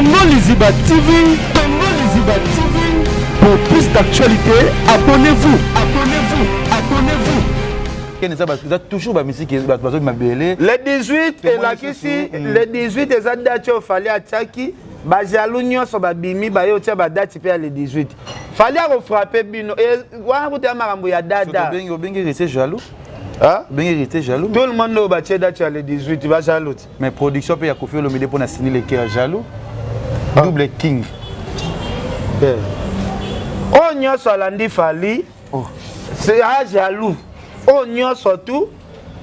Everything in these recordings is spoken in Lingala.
Congo Liziba TV, Congo Liziba TV. Pour plus d'actualités, abonnez-vous, abonnez-vous, abonnez-vous. Ken eza eza toujours ba musique bato bazo mabele. Le 18 elakisi le 18 eza date oyo Fally atiaki. Ba jaloux nyonso babimi, baye otia badate mpe ya le 18. Fally akofrappe bino wana kuta ya makambo ya dada. Obengi rete jaloux? Hein? Obengi rete jaloux? Tout le monde oyo batie date ya le 18 bajaloux te. Mais production mpe ya Koffi Olomide mpona Cindy Le Cœur jaloux. Double king. Oyo nyonso alandi Fally c'est a jaloux. Oyo nyonso tu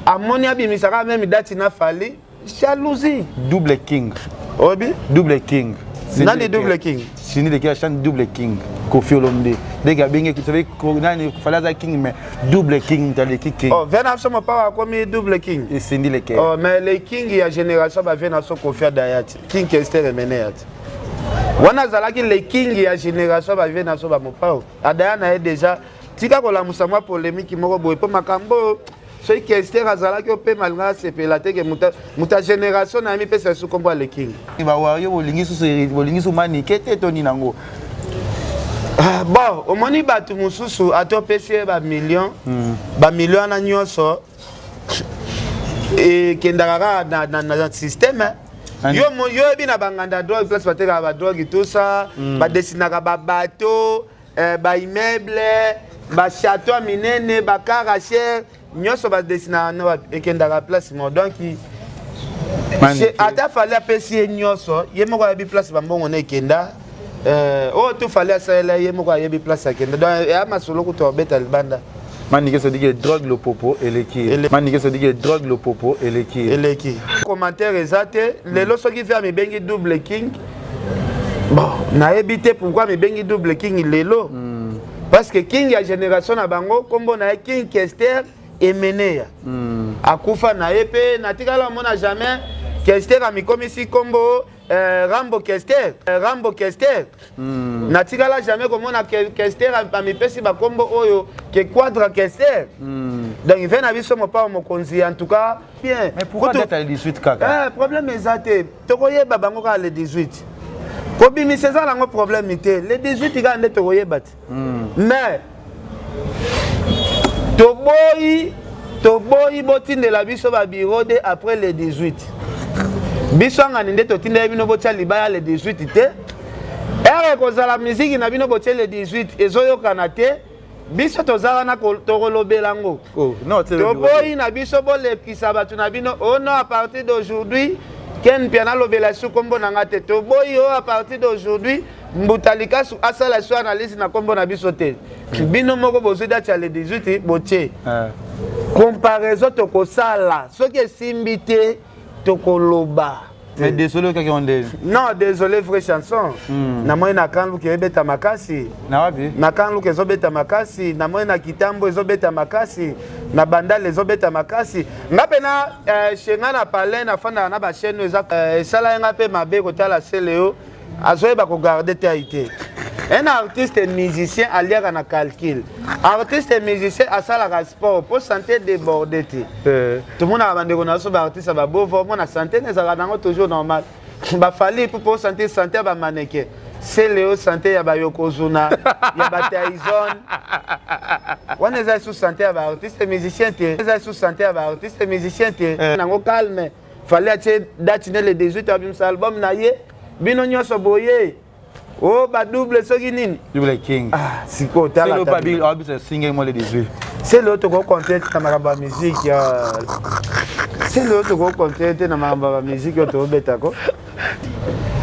amoni abimisaka même date na Fally, jalousie. Double king. Oyebi? Double king. Nani double king? Cindy Le Cœur chante double king. Koffi Olomide dès abengi, vous savez, nani Fally aza king, mais double king taleki king. Oh, vieux na biso mopawa akomi double king. Et Cindy Le Cœur. Oh, mais le king ya génération bavieux na biso Koffi adaya ti King Kester Emeneya ti wana azalaki le king ya génération bavieux na biso bamopao. Adaya na ye déjà. Tika kolamusa mwa polémique moko boye mpo makambo oyo, soki Kester azalaki opema, alinga asepela te ke moto ya génération na ye mipesa esu nkombo ya le king. Bawario bolingi susu, bolingi su manike te to nini yango? Ah, bon, omoni bato mosusu ata opesi ye bamillion, bamillion wana nyonso ekendaka kaka na système. Yo oyebi na banganda drogue, place batekaka badrogue, tout ça, badesinaka babateau, baimmeuble, bachateau ya minene, bacar à cher nyonso badesinaka na wapi, ekendaka place moko. Donc ata Fally apesi ye nyonso, ye moko ayebi place bambongo na ekenda. Oyo tu Fally asalela, ye moko ayebi place akenda. Donc eya masolo kutu obeta libanda. Manike se dit que drogue lopopo eleki. Manike se dit que drogue lopopo eleki. Eleki, commentaire eza te. Lelo soki vieux amibengi double king, bon, nayebi te pourquoi amibengi double king lelo, parce que king ya génération na bango, nkombo na ye King Kester Emeneya. Akufa na ye mpe natikala omona jamais Kester amikomisi nkombo Rambo Kester, Rambo Kester. Natikala jamais komona Kester amipesi bakombo oyo ke Quadra Kester. Donc vieux na biso mopao mokonzi, en tout cas bien. Mais pourquoi date ya 18 kaka? Eh, problème eza te, tokoyeba bango kaka le 18. Kobimisa eza nango problème te, le 18 kaka nde tokoyeba te. Mais toboyi, toboyi botindela biso babureau de après le 18. Biso angani nde totindela bino botia libaya le 18 te. Ere ekozala miziki na bino botie le 18 ezoyokana te, biso toza wana tokolobela yango. Oh, non, toboyi na biso bolekisa bato na bino. Oh non, à partir d'aujourd'hui Ken Mpia nalobela su nkombo na nga te. Toboyi oyo, à partir d'aujourd'hui Mbuta Likasu asala su analyse na nkombo na biso te. Bino moko bozwi date ya le 18, botie comparaison, tokosala. Soki esimbi te, tokoloba. Mais désolé kaka onde. Non, désolé, vraie chanson. Namoni na Kanluka ezobeta makasi. Na wapi? Na Kanluka ezobeta makasi, namoni na Kitambo ezobeta makasi, na Bandale ezobeta makasi. Nga mpe na chez nga na palin nafandaka na bachaîne eza esala ye nga mpe mabe kotala Seleo azoyeba kogarde te ayi te. Un artiste musicien aliaka na calcul. Artiste musicien asalaka sport mpo santé déborde te. Tomonaka bandeko na biso baartiste ya babovo, omona santé na ezalaka nango toujours normal. Bafali mpo santé, santé ya bamaneke. Seleo santé ya bayokozuna, ya bataizone wana eza lisusu santé ya baartiste musicien te, eza lisusu santé ya baartiste musicien te. Nango calme, Fally atie date ne le 18, abimisa album na ye. Bino nyonso boye o badouble soki nini. Double king. Ah, sikoyo tala. Abisa single mo le 18. Selo tokokonte te na makambo ya musique. Selo tokokonte te na makambo ya bamusique oyo tobetako.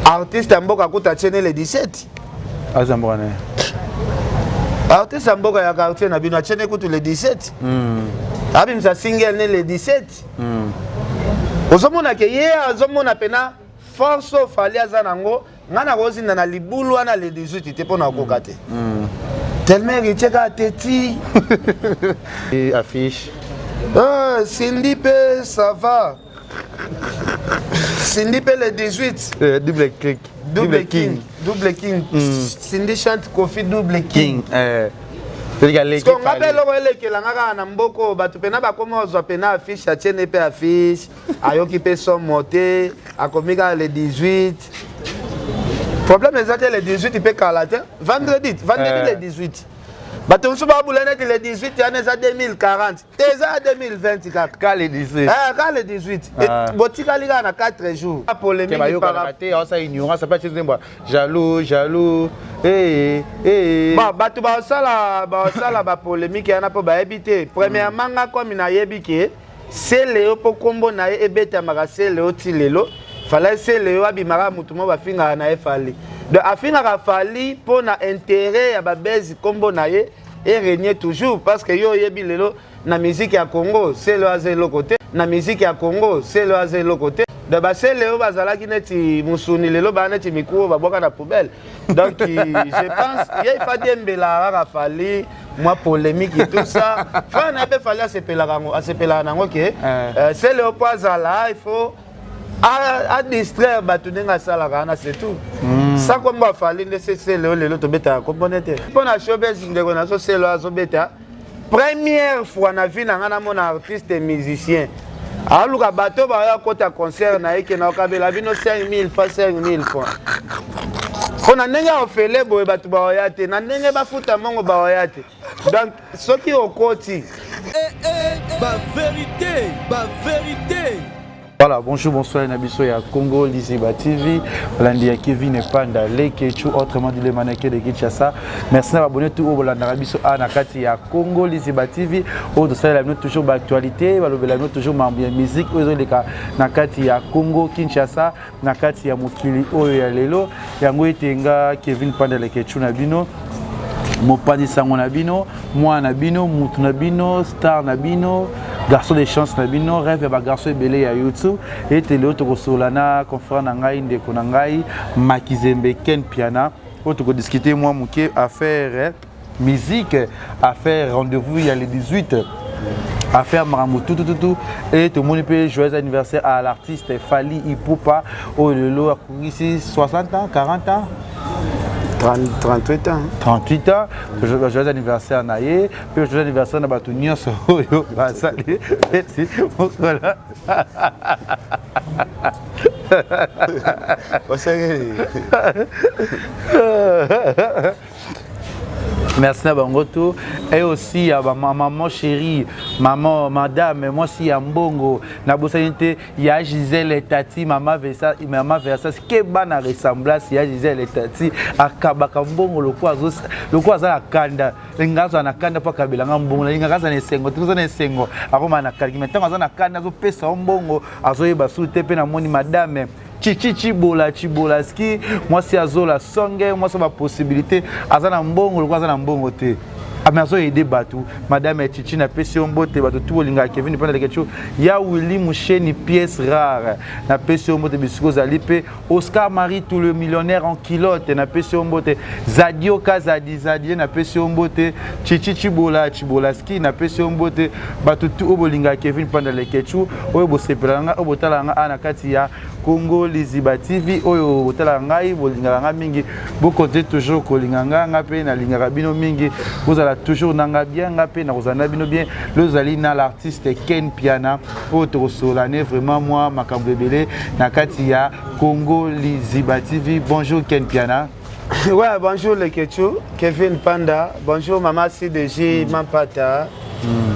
Artiste ya mboka kuta tie ne le 17. Aza mboka na ye. Artiste ya mboka ya quartier na bino atie ne kutu le 17, abimisa single ne le 17. Ozomona ke ye azomona mpena force oyo Fally aza nango. Ngai nakozinda na libulu wana le 18 te mpo na kokoka te, tellement héritier kaka te ti. Affiche. Ah, Cindy mpe ça va, Cindy mpe le 18. Double click. Double king, double king. Cindy chante Koffi double king. King. Nga mpe eloko elekelanga kaka na mboka oyo, bato mpena bakoma ozwa mpena affiche, atiene mpe affiche, ayoki mpe somo te, akomi kaka le 18. Problème eza te, le 18 mpe kala te, vendredi, vendredi le 18. Bato mosusu babula neti le 18 wana eza 2040 te, eza ya 2020 kaka. Ka le 18. Ka le 18, botikali kaka na 4 jours. Polémique bayokanaka te, aosa ignorance apa nzembo jaloux jaloux. Eh, eh. Bon, bato basala bapolémique wana mpo bayebi te. Premièrement, nga komi nayebi ke Seleo, mpo nkombo na ye ebetamaka Seleo ti lelo. Fala Seleo abimaka motu moko bafingaka na ye Fally. Donc afingaka Fally mpo na intérêt ya babezi, nkombo na ye erégner toujours, parce que yo oyebi lelo na musique ya Congo, Selo aza eloko te. Na musique ya Congo, Selo aza eloko te. Donc basele oyo bazalaki neti mosuni, lelo baa neti mikuo babwaka na poubelle. Donc je pense ye ifa diembela kaka Fally mwa polémique et tout ça. Frère na ye mpe Fally asepelaka yango, asepelaka nango ke Sele oyo mpo azala, il faut adistraire bato ndenge asalaka wana, c'est tout. Sa kombo afali nde se Sele oyo lelo tobetaka kombo ne te mpo na showbiz. Ndeko nazo, Sele oyo azobeta première fois na vie na ngai namona artiste musicien aluka bato baya kota concert na ye ke na okabela bino 5000 fois 5000 francs, mpo na ndenge ofele boye bato baoya te, na ndenge bafuta mbongo baoya te. Donc soki okoti Bavérité, bavérité. Voilà, bonjour, bonsoir, Nabiso ya Congo, Liziba TV, Landi ya Kevin Panda, Lekechu, autrement dit le mannequin de Kinshasa. Merci d'avoir abonné tout au Bolanda Biso a na kati ya Congo Liziba TV, au de ça la toujours l'actualité, balobela toujours mambo ya musique, oyo leka na kati ya Congo Kinshasa, na kati ya mokili oyo ya lelo. Yango etenga Kevin Panda Lekechu na bino, mopanzi sango na bino, mwana na bino, mutu na bino, star na bino, garçon de chance na bino, rêve ya bagarçon ebele ya YouTube. Ete lelo tokosolola na confrère na ngai, ndeko na ngai Makizembe Ken Piana, oyo tokodiscute mwa moke affaire musique, affaire rendez-vous ya le 18, affaire makambo tutututu. E tomoni mpe joyeux anniversaire à l'artiste Fally Ipupa, oyo lelo akokisi 60 ans, 40 ans. 30, 38 ans. 38 ans. Joyeux anniversaire na ye mpe joyeux anniversaire na bato nyonso oyo basali eti mokolo. Osengeli. Merci na bango tout et aussi ya bamaman chérie, maman, madame mwasi ya mbongo, nabosani te ya Gisele Tati, mama Versa, mama Versas. Keba na ressemblance ya Gisele Tati, akabaka mbongo lokola aza na kanda. Linga azala na kanda mpo akabelanga mbongo, nalingaka aza na esengo te. Aza na esengo, akoma na kanda, mais ntango aza na kanda, azopesa yo mbongo, azoyeba su te. Mpe namoni madame Chichi Chibola Chibolaski, mwasi azola songe, mwasi ya bapossibilité, aza na mbongo lokola aza na mbongo te, mais azoyede bato. Madame ya Chichi, napesi yo mbote. Bato tu bolingaka Kevin mpe naleke ya Willi Musheni, pièce rare, napesi yo mbote bisika ozali. Mpe Oscar Marie, tout le millionnaire en culotte, napesi yo mbote. Zadio Kazadi Zadie, napesi yo mbote. Chichi Chibola Chibolaski, napesi yo mbote. Bato tu oyo bolingaka Kevin Panda Lekechu, oyo bosepelaka nga, oyo botalaka nga a na kati ya Congo Liziba TV, oyo botalaka ngai, bolingaka nga mingi, bokontinue toujours kolinga nga. Nga mpe nalingaka bino mingi. Bozala toujours na nga bien, nga mpe nakozala na bino bien. Lelo ozali na l'artiste Ken Piana, oyo tokosolola ne vraiment mwa makambo ebele na kati ya Congo Liziba TV. Bonjour Ken Piana. Ouais, bonjour Lekechu, Kevin Panda, bonjour Mama CDG, Mampata,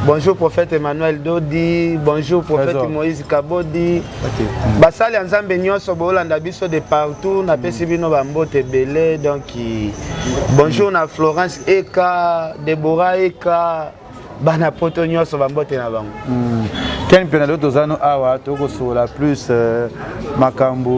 bonjour prophète Emmanuel Dodi, bonjour prophète Trésor. Moïse Kabodi. Ok. Basali ya Nzambe nyonso boolanda biso de partout, napesi bino bambote ebele. Donc bonjour na Florence Eka, Deborah Eka, bana poto nyonso, bambote na bango. Ken mpe na lelo toza no awa, tokosolola plus makambo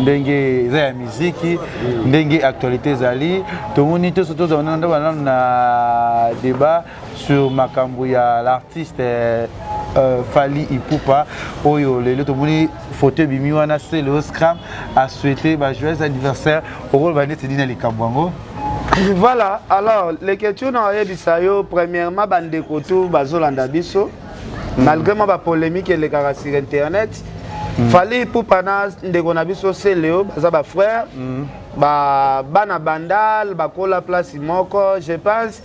ndenge eza ya miziki, ndenge actualité ezali. Tomoni toso tozala nano na débat sur makambo ya l'artiste Fally Ipupa, oyo lelo tomoni photo ebimi wana, Celeo Scram asouhaité ba joyeux anniversaire. Okoloba neti nini na likambo yango? Voilà, alors Leketu, na oyebisa yo premièrement, bandeko tu bazolanda biso, malgré mwa bapolémique elekaka sur internet, Fally Ipupa na ndeko na biso Seleo baza bafrère, bana Bandal, bakola place moko. Je pense,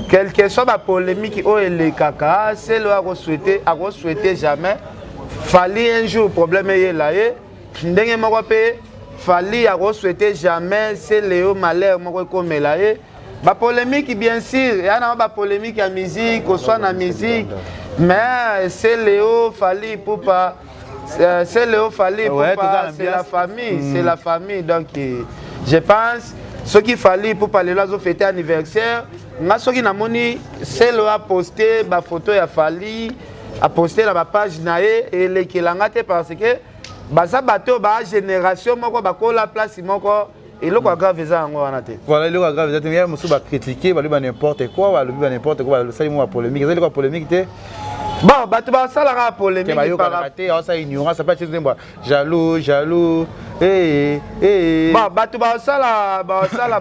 quel que soit bapolémique oyo elekaka, Seleo akosouhaite jamais Fally un jour problème eyela ye. Ndenge moko mpe Fally akosouhaite jamais Celeo malheur moko ekomela ye. Bapolémique, bien sûr, ya na bapolémique ya musique, koswa na musique, mais Celeo, Fally Ipupa, Celeo, Fally Ipupa, c'est la famille, c'est la famille. Donc je pense soki Fally Ipupa lelo azofete anniversaire, nga soki namoni Celeo aposte bafoto ya Fally, aposte na bapage na ye, elekelanga te, parce que baza bato ba génération moko, bakola place moko. Eloko ya grave eza yango wana te. Voilà, eloko ya grave eza te. Ya mosusu bacritique, balobi ba n'importe quoi, balobi ba n'importe quoi, basali mwa bapolémique. Eza eloko ya polémique te. Bon, bato basalaka polémique. Bayokanaka te, aosala ignorance apa ti nzembo jaloux, jaloux, eh, eh. Bon, bato basala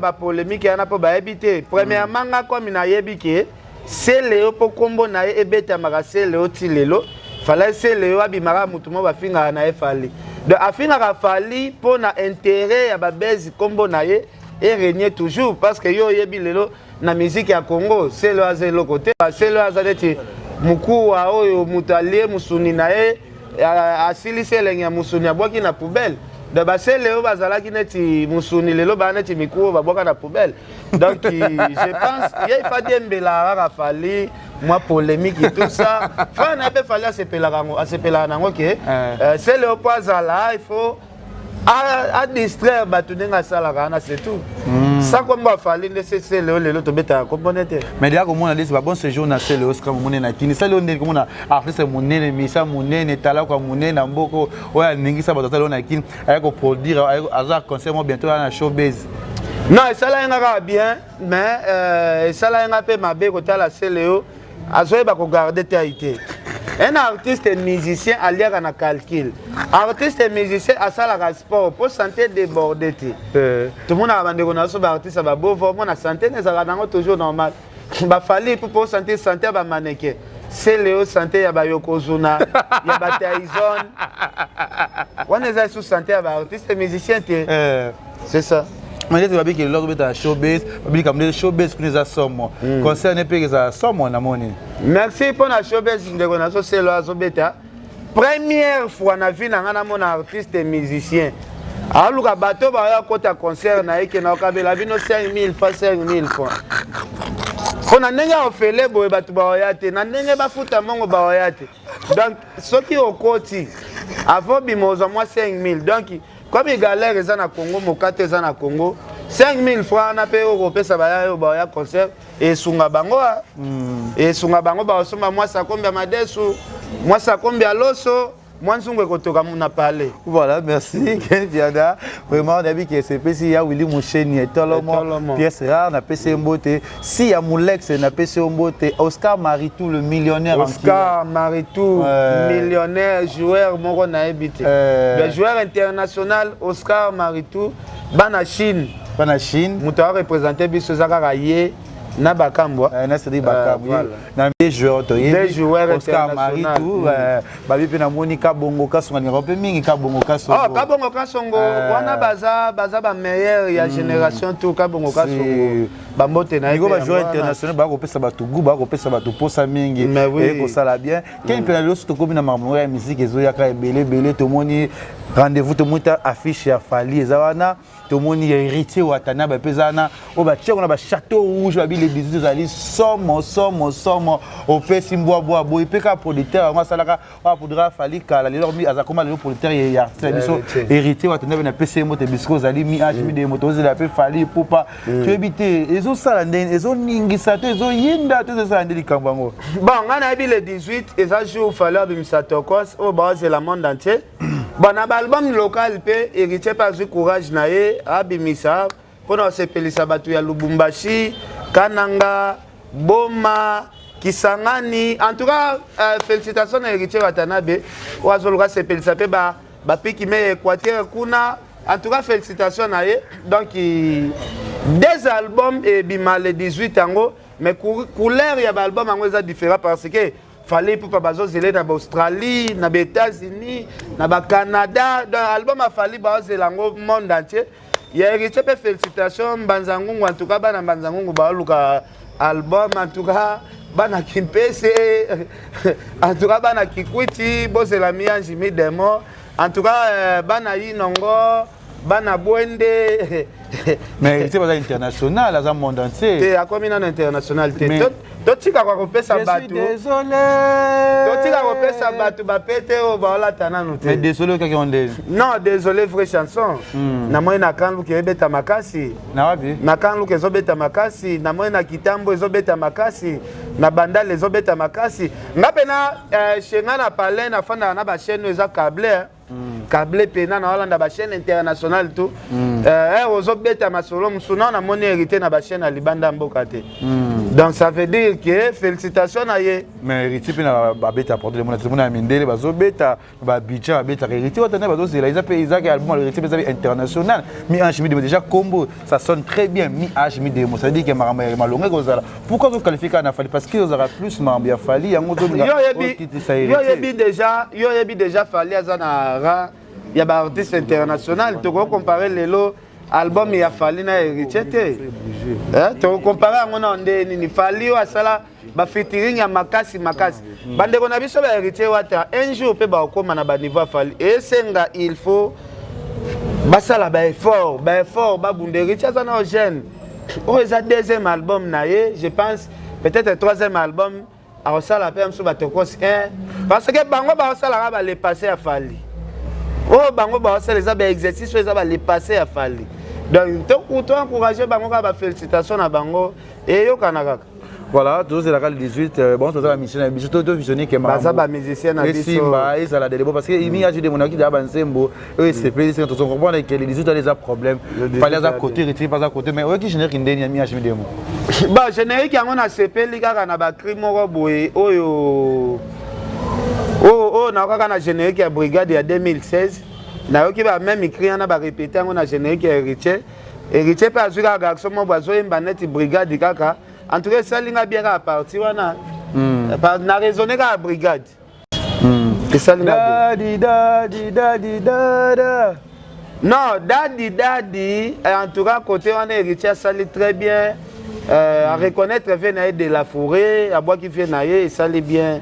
bapolémique wana mpo bayebi te. Premièrement, nga komi nayebi ke Celeo, mpo nkombo na ye ebetamaka Celeo ti lelo, Fally, Celeo abimaka motu moko bafingaka na ye Fally. Donc afingaka Fally mpo na intérêt ya babezi, nkombo na ye erégner toujours, parce que yo oyebi lelo na musique ya Congo, Celeo aza eloko te. Celeo aza neti mokuwa oyo moto alie mosuni na ye, asilisi elenge ya mosuni, abwaki na poubelle. Donc baCeleo bazalaki neti mosuni, lelo baa neti mikuwa babwaka na poubelle. Donc je pense ye ifadi embelaka kaka Fally mwa polémique et tout ça. Frère na ye mpe Fally asepelaka yango, asepelaka nango ke Celeo mpo azala, il faut adistraire bato ndenge asalaka wana, c'est tout. Sans kombo a Fally nde se Celeo lelo tobetaka kombone te. Mais deya komona ndeti babon séjour na Celeo Oscar monene na kini sali oyo, ndeni komona artiste monene, misa monene, talako ya monene na mboka oyo aningisa bato, asali oyo na kini, aye koproduire, aza concert mo bientôt aya na showbase. Non, esalaki nga kaka bien, mais esalaki nga mpe mabe kotala Celeo azoyeba kogarde te ayi te. Un artiste musicien aliaka na calcul. Artiste musicien asalaka sport mpo santé déborde te. Tomonaka bandeko na biso baartiste ya babova, omona santé na ezalaka nango toujours normal. BaFally mpo santé, santé ya bamaneke. Celeo santé ya bayokozuna, ya bataizone wana, eza lisusu santé ya baartiste musicien te. C'est ça. Ndeti babiki lelo azobeta showbase, babiki ndeti showbase kuna eza somo, concert ne mpe ezala somo namoni. Merci mpo na showbase. Ndeko nazo Celeo azobeta première fois na vie na ngai namona artiste musicien aluka bato baya kota concert na ye ke na okabela bino 5000 fa 5000 francs, mpo na ndenge ya ofele boye bato baoya te, na ndenge bafuta mbongo baoya te. Donc soki okoti avant bima, ozwa mwa 5000. Donc comme galère eza na Congo, mokate eza na Congo, 5000 francs wana mpe okopesa baya oyo baoya concert, esunga bango, esunga bango, baosomba mwa sakombi ya madesu, mwa sakombi ya loso, mwa nzungu ekotoka na palais. Voilà, merci Ken Viada. Vraiment nayebi ke esepesi ya Willi Musheni Etolomo, pièce rare, napesi ye mbote. Si ya Mulex, napesi yo mbote. Oscar Maritou, le millionnaire. Oscar Maritou, millionnaire, joueur moko nayebi te, le joueur international Oscar Maritou, bana Chine. Bana Chine. Moto areprésente biso eza kaka ye na Bakambwa. Na Cédric Bakambwa, na deux joueurs toyebi, Oscar Maritou. Babi mpe namoni Kabongo Kasongo, alingaka mpe mingi Kabongo Kasongo. Oh, Kabongo Kasongo wana baza bameilleur ya génération tout. Kabongo Kasongo, bambote na ye. Bajoueur international bakopesa bato gu, bakopesa bato posa mingi, ekosala bien. Ken mpe na lelo so tokomi na makambo ya musique, ezoyaka ebele ebele. Tomoni rendez-vous, tomoni ta affiche ya Fally eza wana, tomoni ya Héritier Watanabe mpe eza wana, oyo batiako na bachateau rouge. Babile 18 ezali somo, somo, somo. Opesi mbwabwa boye mpe kaka producteur yango asalaka oyo aproduira Fally kala, lelo aza koma lelo producteur ya artiste na biso Héritier Watanabe. Napesi ye moto bisiko ozali mi age mi de moto ozela mpe Fally Ipupa. Toyebi te ezosala ndenge ezoningisa to ezoyinda to ezosala nde likambo yango. Bon, ngai nayebi le 18 eza jour Fally abimisa Tokos oyo baozela monde entier. Bon, na baalbum local mpe Héritier mpe azwi courage na ye, abimisa mpona kosepelisa bato ya Lubumbashi, Kananga, Boma, Kisangani. En tout cas, félicitations na Héritier Watanabe oyo azoluka sepelisa mpe bapiki me Équateur kuna. En tout cas, félicitations na ye. Donc deux albums ebima le 18 yango, mais couleur ya baalbum yango eza différent, parce que Fally Ipupa bazozela na baAustralie, na baÉtats-Unis, na baCanada. Donc album a Fally baozela yango monde entier. Ya Héritier mpe félicitation, Mbanza Ngungu. En tout cas bana Mbanza Ngungu baoluka album. En tout cas bana Kimpese, en tout cas bana Kikwiti, bozela mi-ange mi-démon. En tout cas bana Inongo, Bana Bwende. Mais héritier baza international, aza monde entier. Te, akomi nano international te. Totika kwa kopesa bato, totika kopesa bato bapete oyo baolata nanu te. Mais désolé okaki ngo ndeni? Non, désolé, vraie chanson. Namoni na Kanluka ebeta makasi. Na wapi? Na Kanluka ezobeta makasi, namoni na Kitambo ezobeta makasi, na Bandale ezobeta makasi. Nga mpena chez nga na palais, nafandaka na bachaîne oyo eza câble, câble pena, na olanda bachaîne internationale tout. Ozobeta masolo mosusu nao, namoni hérité na bachaîne ya libanda ya mboka te. Donc ça veut dire que félicitation na ye. Mais héritier mpe na babeta porte le monde, mona ya mindele bazobeta, babidja babetaka. Héritier wata nde bazozela, eza mpe ezaki album héritier mpe eza international. Mi-ange mi-démon, déjà combo ça sonne très bien. Mi-ange mi-démon, ça veut dire que makambo ya malonga ekozala. Pourquoi ozoqualifie kaka na Fally? Parce que ozalaka plus makambo ya Fally, yango ozokitisa. Yo oyebi déjà, yo oyebi déjà, Fally aza na rang ya baartiste international. Tokokompare lelo album ya Fally na héritier te. Tokokompare yango na nde nini? Fally oyo asala bafeaturing ya makasi makasi. Bandeko na biso bahéritier wata, un jour mpe bakokóma na baniveau ya Fally. Esenga il faut basala baeffort, baeffort, babunda. Héritier aza na jeune, oyo eza deuxième album na ye, je pense peut-être troisième album akosala mpe mosusu batokos 1, parce que bango baosalaka balepasse ya Fally. Oyo bango baosala eza baexercice, oyo eza balepasse ya Fally. Donc toencourage bango kaka, bafélicitation na bango eyokana kaka. Voilà, tozelaka le 18. Bon, toza bamission na biso, tovisionne ke baza bamusicien na biso. Esimba, ezala delebo, parce que mi-ange mi-démon aki daa banzembo oyo esepeli. Singa tozo comprendre ke le 18 wana eza problème. Fally aza côté, héritier mpe aza côté. Mais oyoki générique ndeni ya mi-ange mi-démon? Bon, générique yango nasepeli kaka na bacri moko boye oyo oyo nayo kaka na générique ya Brigade ya 2016. Nayoki bameme cri wana, barépété yango na générique ya Héritier. Héritier mpe azwi kaka garçon moko boye azoyemba neti Brigade kaka. En tout cas esali nga bien kaka parti wana, na raisonne kaka Brigade, esali nga bien. Dadi dadi dadi dada. Non, dadi dadi, en tout cas côté wana héritier asali très bien, à reconnaître vieux na ye de la forêt, abwaki vieux na ye, esali bien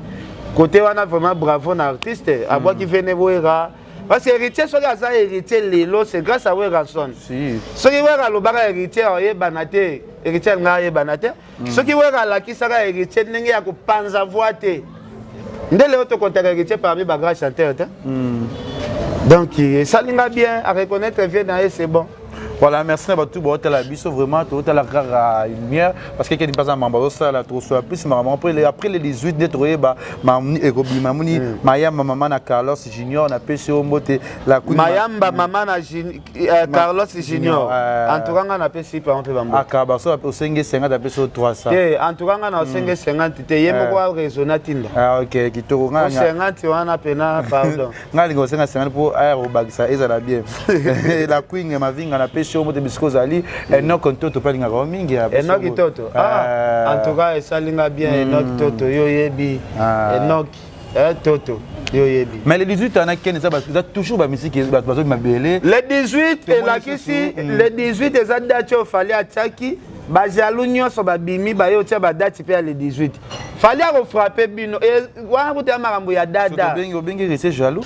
côté wana. Vraiment bravo na artiste, abwaki vieux ne Wera, parce que héritier soki aza héritier lelo, c'est grâce à Werrason. Si. Soki Wera alobaka héritier oyebana te, héritier alinga ayebana te. Soki Wera alakisaka héritier ndenge ya kopanza voix te, nde lelo tokontaka héritier parmi bagrand chanteur te. Donc esali nga bien, à reconnaître vieux na ye, c'est bon. Voilà, merci na bato baotala biso. Vraiment totala kaka lumière, parce que keni mpasa mambo azosala, tokosola plus makambo après le 18 nde tokoyeba mamoni ekobima. Moni Mayamba, mama na Carlos Junior, napesi yo mbote. La Mayamba, mama na Carlos Junior, en tout cas nga napesi par mpe bambo. Akaba so osenge 50, apesi yo 300. Te, en tout cas nga na osenge 50 te, ye moko araisonne, atinda. Ah, ok, kitoko. Nga 50 wana pena, pardon. Nga alinga osenga 50 mpo aya kobakisa, ezala bien. La Queen Mavinga, napesi yo mbote bisika ozali. Enok Ntoto mpe alingaka yo mingi. Enok Toto, ah, en tout cas esalinga bien. Enok Toto, yo yebi Enok Toto, yo yebi. Mais le 18 ana ken eza toujours bamisiki, bato bazobima mabele. Le 18 elakisi, le 18 eza date oyo Fally atiaki. Bajaloux nyonso babimi, baye otia badate mpe ya le 18. Fally akofrappe bino wana kuta ya makambo ya dada. Obengi héritier jaloux?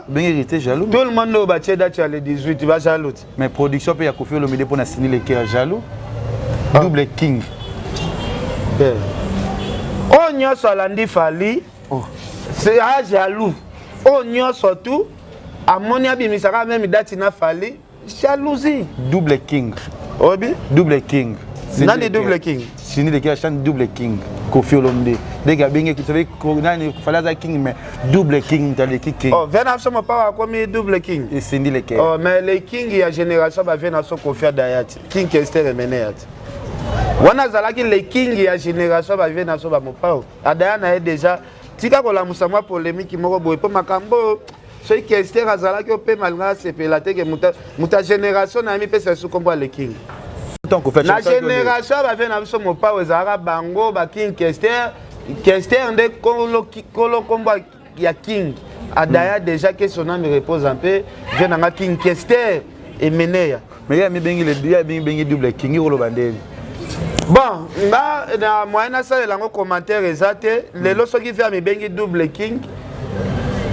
Obengi héritier jaloux? Tout le monde oyo batie date ya le 18 bajaloux te. Mais production mpe ya Kofi Olomide mpona Sini Leke ya jaloux, double king. Oyo nyonso alandi Fally, c'est a jaloux. Oyo nyonso tu amoni abimisaka même date na Fally, jalousie. Double king. Oyebi? Double king. Nani double king? Sini Leke chante double king. Kofi Olomide dès abengi, vous savez nani Fally aza king, mais double king taleki king. Oh, vieux na biso mopawa akomi double king. Esindi Leke. Oh, mais le king ya génération bavieux na biso Kofi adaya ti King Kester emene ya ti wana azalaki le king ya génération bavieux na biso bamopao adaya na ye déjà. Tika kolamusa mwa polémique moko boye, mpo makambo oyo soki Kester azalaki opema, alinga asepela te ke moto ya génération na ye mipesa esu nkombo ya le king. Na génération bavieux na biso mopao ezalaka bango baking Kester. Kester nde kolo nkombo ya king adaya. Déjà que son âme repose en paix, vieux nanga King Kester Emeneya. Mais ye amibengi, ye amibengi double king, koloba ndeni? Bon, nga na moyen nasalela yango commentaire eza te. Lelo soki vieux amibengi double king,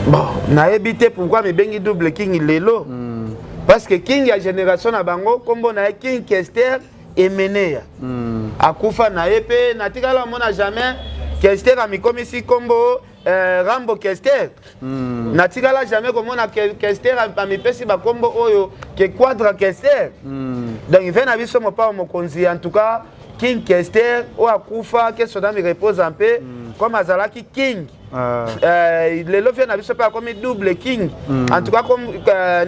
bon, nayebi te pourquoi amibengi double king lelo. Parce que king ya génération na bango, kombo na ye King Kester Emeneya. Akufa na ye mpe natikala omona jamais Kester amikomisi kombo Rambo Kester. Natikala jamais komona Kester amipesi bakombo oyo ke Quadra Kester. Donc ve na biso Mopao Mokonzi, en tout cas King Kester oyo akufa, que son âme repose en paix. Comme azalaki king, lelo vie na biso mpe akomi double king. En tout cas, comme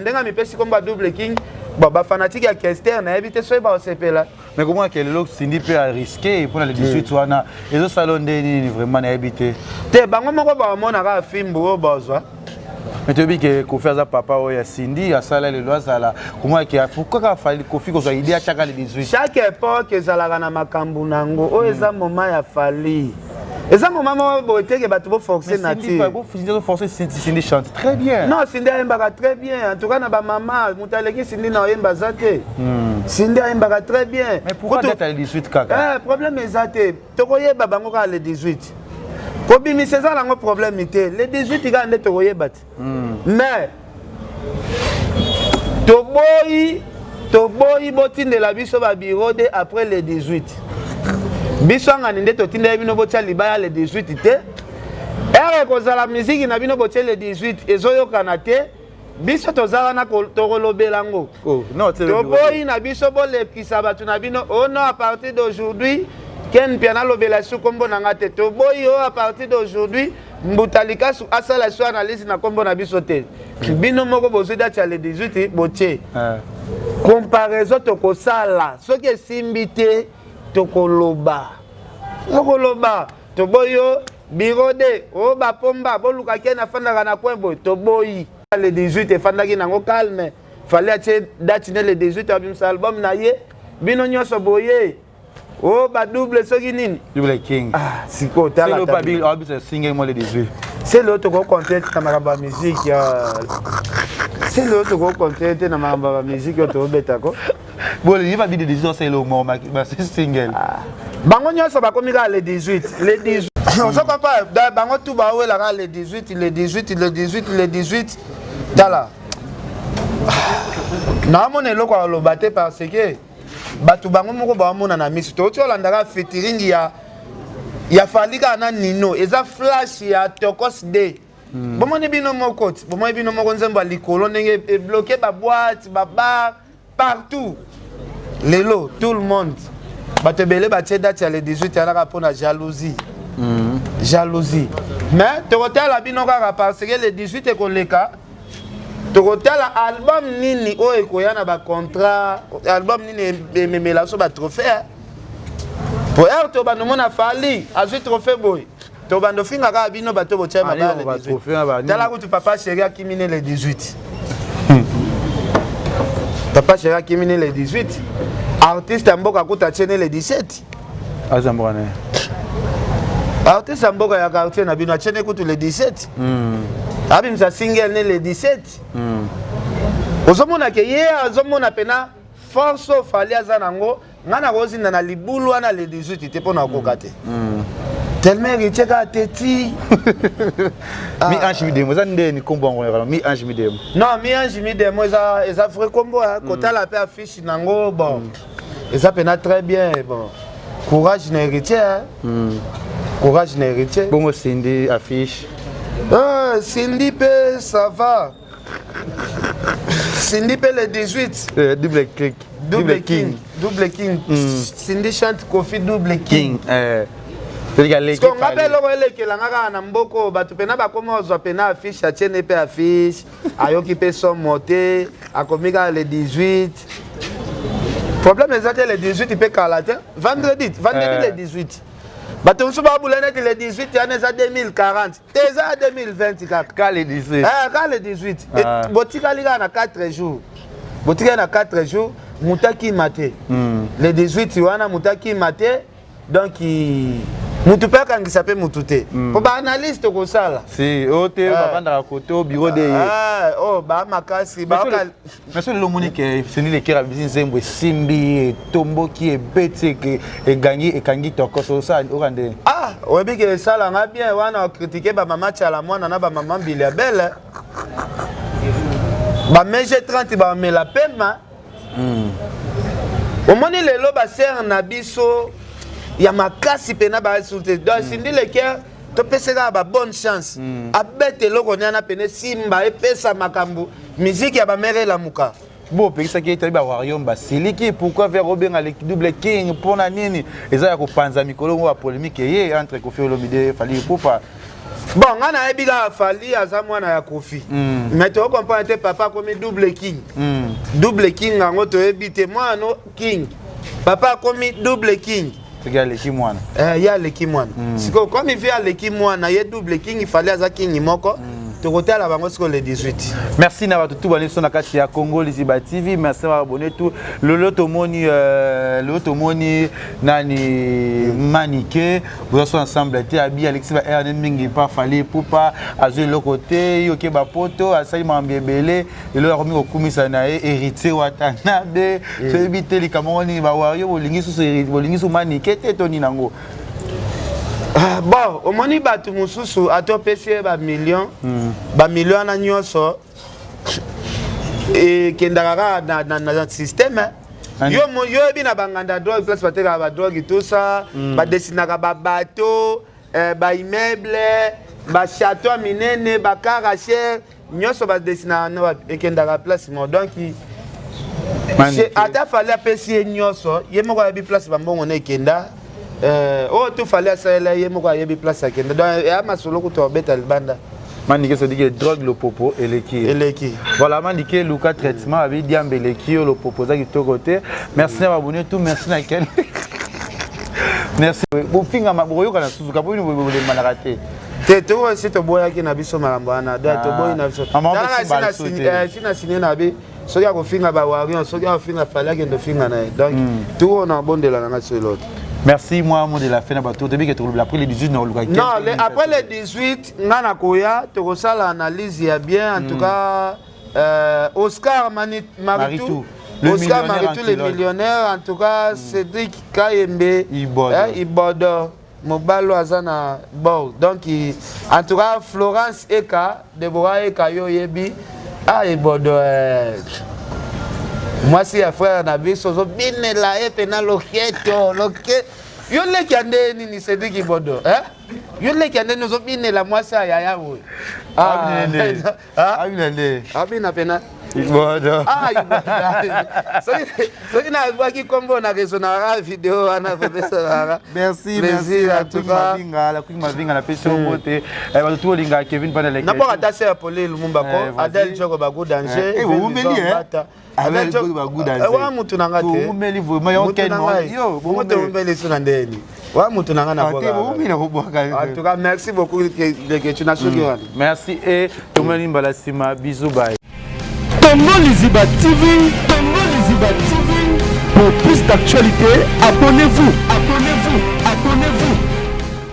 ndenge amipesi kombo ya double king, bon, bafanatike ya Kester, nayebi te soki baosepela. Mais komona ke lelo Cindy mpe arisquer mpona le 18 wana, ezosala nde nini vraiment? Nayebi te. Te, bango moko baomonaka fimbu oyo bazwa. Mais toyebi ke Kofi aza papa oyo ya Cindy, asala lelo azala komona ke pourquoi kaka Fally, Kofi kozwa idée atiaka le 18? Chaque époque ezalaka na makambo nango. Oyo eza moment ya Fally, eza moment moko boye teke bato boforce nature. Force, Cindy chante très bien. Non, Cindy ayembaka très bien. En tout cas, na bamama, moto aleki Cindy na oyemba aza te. Cindy ayembaka très bien. Mais pourquoi date ya le 18 kaka? Eh, problème eza te, tokoyeba bango kaka le 18. Kobimisa eza nango problème te, le 18 kaka nde tokoyeba te. Mais toboyi, toboyi botindela biso babureau de après le 18. Biso angani nde totindela bino botia libaya le 18 te. Ere ekozala miziki na bino botie le 18 ezoyokana te, biso toza wana tokolobela yango. Oh, non, toboyi na biso bolekisa bato na bino. Oh non, à partir d'aujourd'hui Ken Pia nalobela su nkombo na nga te. Toboyi oyo, à partir d'aujourd'hui Mbuta Likasu asala su analyse na nkombo na biso te. Bino moko bozwi date ya le 18, botie comparaison, tokosala. Soki esimbi te, tokoloba, tokoloba. Toboyi yo bureau de oyo bapomba boluka Ken afandaka na coin boye. Toboyi. Le 18 efandaki nango calme. Fally atie date ne le 18, abimisa album na ye. Bino nyonso boye o badouble soki nini. Double king. Ah, sikoyo tala. Abisa single mo le 18. Sele oyo tokokonte te na makambo ya musique. Sele oyo tokokonte te na makambo ya bamusique oyo tobetako. Bon, ye babi le 18 osala mo single. Bango nyonso bakomi kaka le 18, le 18. Ozo comprendre? Bango tu bawelaka le 18, le 18, le 18, le 18. Tala, naomona eloko ya koloba te, parce que bato bango moko baomona na miso. Touti olandaka featuring ya Fally kaka na Nino, eza flash ya Tokos D. Bomoni bino moko ti, bomoni bino moko nzembo ya likolo ndenge ebloquer baboîte, babar, partout. Lelo tout le monde, bato ebele batie date ya le 18 yalaka mpona jalousie. Jalousie, mais tokotala bino kaka, parce que le 18 ekoleka, tokotala album nini oyo ekoya na bacontrat, album nini ememela so batrophée. Po ere tobanda omona Fally azwi trophée boye, tobanda ofinga kaka bino bato botia mabaya le 18. Tala kutu Papa Chéri akimi ne le 18. Papa Chéri akimi ne le 18. Artiste ya mboka kuta atie ne le 17. Aza mboka na ye. Artiste ya mboka ya quartier na bino atie ne kutu le 17. Abimisa single ne le 17. Ozomona ke ye azomona mpena force oyo Fally aza nango. Ngai nakozinda na libulu wana le 18 te, mpo na kokoka te, tellement Héritier kaka te ti. Mi ange mi demo eza ndeni nkombo yango kaka Mi ange mi demo? Non, Mi ange mi demo eza vrai kombo. Kotala mpe affiche nango, bon, eza mpena très bien. Bon, courage na Héritier, courage na Héritier. Bongo Cindy, affiche? Ah, Cindy mpe ça va. Cindy mpe le 18. Double click. Double king, double king. Cindy chante Kofi double king. King, eh. Nga mpe eloko elekelanga kaka na mboka oyo, bato mpena bakoma ozwa mpena affiche, atiene mpe affiche, ayoki mpe somo te, akomi kaka le 18. Problème eza te, le 18 mpe kala te, vendredi, vendredi le 18. Bato mosusu babula neti le 18 wana eza 2040 te, eza ya 2020 kaka. Ka le 18. Ka le 18. Botikali kaka na 4 jours, botikali na 4 jours. Moto akima te le 18 wana, moto akima te. Donc mutu mpe akangisa mpe mutu te, mpo baanalyse tokosala. Si oyo te, bavandaka kote o bureau de ye. Oyo bamakasi. Mais so lelo omoni ke Cindy Le Cœur abisi nzembo, esimbi, etomboki, ebeti, egangi, ekangi Tokos, osala oka ndenge? Ah, oyebi ke esalanga bien wana. Ocritiquer bamama Tiala Mwana na bamama Mbilia Bele. Ba MG 30 bamela pema. Omoni lelo basere na biso ya makasi mpena baasusu te. Donc Cindy Le Cœur, topesi kaka ba bonne chance, abeta eloko niana pene simba, epesa makambo, miziki ya bamere elamuka. Bo opekisaki ete bawarrior basiliki. Pourquoi vers obenga le double king? Mpona nini eza ya kopanza mikolo ngo bapolémique eye entre Koffi Olomide, Fally Ipupa? Bon, ngai nayebi kaka Fally aza mwana ya Koffi, mais tocomprendre te papa akomi double king. Double king yango toyebi te. Mwana no king, papa akomi double king. Soki aleki mwana. Eh, ye aleki mwana. Sikoyo komi vie aleki mwana, ye double king, Fally aza king moko. Tokotala bango sikoyo le 18. Merci na bato tu bani biso na kati ya Congo Liziba TV. Merci na baabonné tout. Lelo tomoni lelo tomoni nani, Manike, boza so ensemble te. Abi alexi ba rn mingi pa Fally Ipupa, azwi eloko te. Yoke bapoto asali makambo ebele, lelo akomi kokumisa na ye Héritier Watanabe. Toyebi te likambo ngo nini. Bawario bolingi susu, bolingi su Manike te to nini yango? Ah, bon, omoni bato mosusu ata opesi ye bamillion, bamillion wana nyonso ekendaka kaka na système. Yo oyebi na banganda drogue, place batekaka badrogue, tout ça, badesinaka babateau, baimmeuble, bachateau ya minene, bacar à cher nyonso badesinaka na ekendaka place moko. Donc ata Fally apesi ye nyonso, ye moko ayebi place bambongo na ekenda. Oyo tu Fally asalela, ye moko ayebi place akenda. Donc eya masolo kutu abeta libanda. Mandike, c'est que drogue lopopo eleki. Eleki. Voilà, Mandike, luka traitement, abi diambe eleki yo, lopopo eza kitoko te. Merci na baabonné tout, merci na ken, merci. Bofinga bokoyoka na suzuka po bino bolembanaka te. Te, toko esi toboyaki na biso makambo wana. Donc toboyi na biso. Si na signe na bi, soki akofinga bawarrior, soki akofinga Fally, akende ofinga na ye. Donc tuko na bondela nanga so eloko. Merci. Moi, mot de la fin na bato, toyebi ke tokoloba après le 18 na koluka. Non, après le 18 nga na koya, tokosala analyse ya bien. En tout cas, Oscar Mani, Maritou, Oscar Maritou le millionnaire, en tout cas, Cédric Kayembe. Ibodo. Eh, Ibodo mobalo aza na bord. Donc en tout cas, Florence Eka, Deborah Eka, yo oyebi. Ah, Ibodo, eh, mwasi ya frère na biso, ozobinela ye mpena loketo loke. Yo leki ya nde nini, Cédric Ibodo, eh? Yo leki ya ndeni ozobinela mwasi ya yaya oyo? Abina nde. Abina pena. Ibodo. Soki nabwaki nkombo na réseau na video wana, kopesaka. Merci, merci. En tout cas, Mavinga, la Queen Mavinga, napesi yo mbote. Bato tu olingaka Kevin Pana. Naboka ata se ya Pole Lumumba ko Adel Joko bagu danger. Oumeli. Wa mutu na nga te. Oumeli vraiment yo ken yo. Moto so na ndeni wa mutu na nga na. En tout cas, merci beaucoup Leketu na soki wana. Merci et tomoni mbala nsima. Bisous, bye. Congo Liziba TV, Congo Liziba TV. Pour plus d'actualités, abonnez-vous, abonnez-vous, abonnez-vous.